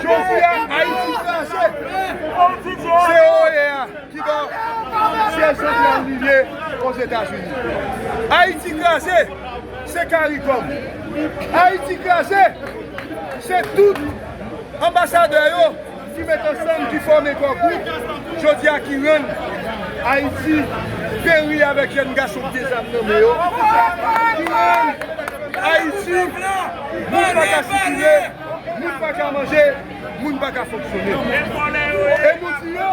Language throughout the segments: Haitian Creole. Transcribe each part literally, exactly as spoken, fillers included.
Jodi a, Ayiti kraze. Se O E A ki ba w syèj santral li ye Ozetazini. Ayiti kraze, se CARICOM. Ayiti kraze, se tout anbasadè yo ki met ansanm, ki fòme kò gwoup, jodi a ki rann Ayiti peri avèk jèn gason k gen zam nan men yo, ki rann Ayiti, moun pa ka sikile, moun pa ka manje, moun pa ka fonksyone. E nou di yo,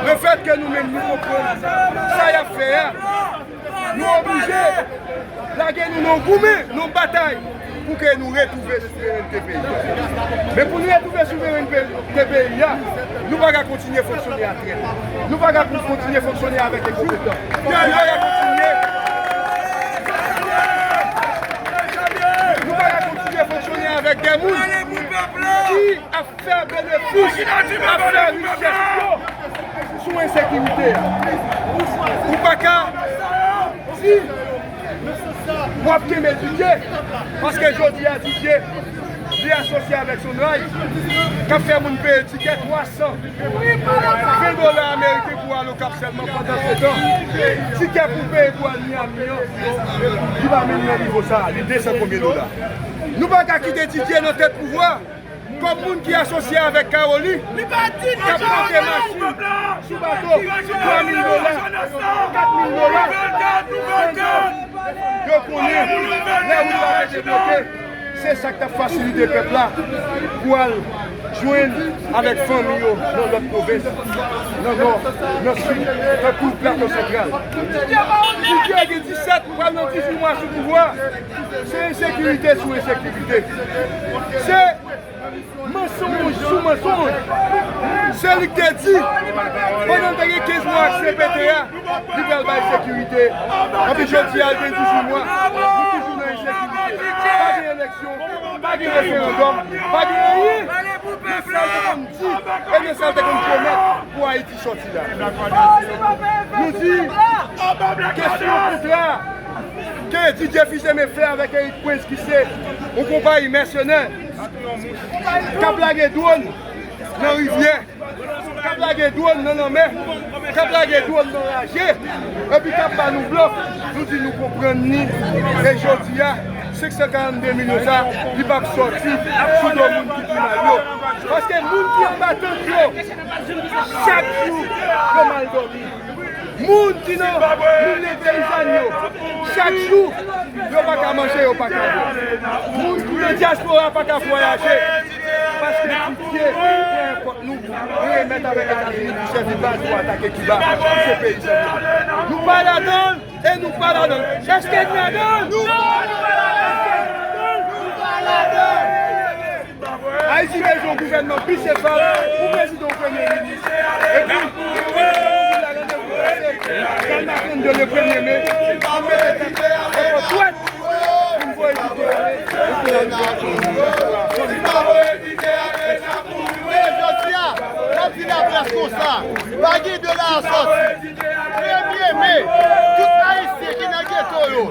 lefètke nou menm nou konprann sa y ap fè a, nou oblije lage nou nan yon goumen, nan yon batay, pou ke nou retwouve souverènte peyi a. Men pou nou retwouve souverènte peyi a, nou pa ka kontinye fonksyone a trèt. Nou pa ka kontinye fonksyone avèk enkonpetan. Nou pa ka kontinye, nou pa ka kontinye fonksyone avèk de moun ki ap fè benefis, ap fè richès yo sou ensekirite a. Ou pa ka di w ap kenbe Didier, paske jodi a Didier, li asosye avèk Sunrise, k ap fè moun peye tikè twa san ven dola ameriken pou al Okap sèlman, pandansetan, tikè pou peye pou al Miami an, li pa menm nan nivo sa, li de san konbyen dola. Nou pa ka kite Didier nan tèt pouvwa. Kòm moun ki asosye avèk Kawoli, k ap monte machin sou bato, twa mil dola, kat mil dola, yo konnen lè wout la te debloke, se sa k t ap fasilite pèp la pou al jwenn avèk fanmi yo nan lòt pwovens, nan nò, nan sid, tankou Plato Santral. Didier gen disèt, pral nan dizuit mwa sou pouvwa. Se ensekirite sou ensekirite. Se mansonj sou mansonj. Se li k te di, pandan l te gen kenz mwa ak C P T a, li pral bay sekirite. Epi jodi a, l gen dizuit mwa, nou toujou nan ensekirite. Pa gen eleksyon, pa gen referandòm, pa gen anyen. Men sa l te konn di, ebyen sa l te konn pwomèt pou Ayiti sòti la. Nou di, kesyon kontra ke Didier Fils-Aimé fè avèk Eric Prince, ki se yon konpayi mèsenè k ap lage dwòn nan rivyè, k ap lage dwòn nan lanmè, k ap lage dwòn nan raje, epi k ap ba nou blòf, nou di nou konprann li, e jodi a, senk san karannde milyon sa, li p ap sòti sou do moun ki pi mal yo. Paske moun ki anba tant yo, chak jou, yo mal dòmi. Moun ki nan milye peyizàn yo, chak jou, yo pa ka manje, yo pa ka bwè. Moun ki nan dyaspora pa ka vwayaje, paske Didier pran enpòt nou, nou remèt avèk Etazini pou sèvi baz pou atake Kiba, pou se peyizàn yo. Nou pa ladan l, e nou pa ladan l. Èske n ladan l? Nou pa ladan l! Ayiti bezwen yon gouvènman bisefal, yon prezidan, yon premye minis. Epi, Dalmatin de le premye me, pou mete tèt anpòt dwèt, pou n voye Didier ale, epi n al jwenn jodi a, n ap di laprès konsa, pa gen dola a sòti. Premye me, tout Ayisyen ki nan geto yo,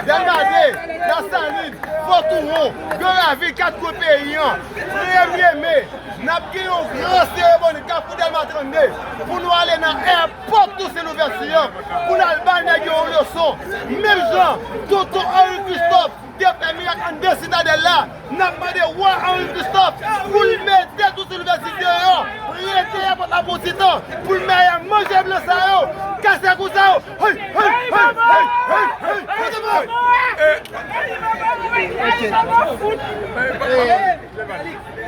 Dèlma de, Lasalin, Fòtowon, Gran Ravin, kat kwen peyi an, premye me, n ap gen yon gran seremoni Kafou Dèlma trannde pou nou ale nan èpòt Tousen Louvèti an, pou n al bay nèg yo yon leson. Menm jan Tonton Henri Christophe te fè mirak anndan Sitadèl la, n ap mande wa Henri Christophe pou l mete Tousen Louvèti deyò, rete èpòt la pou ti tan, pou l mete manje blan sa yo, kase kou sa yo. Hey, hey, hey, hey, hey, hey, hey.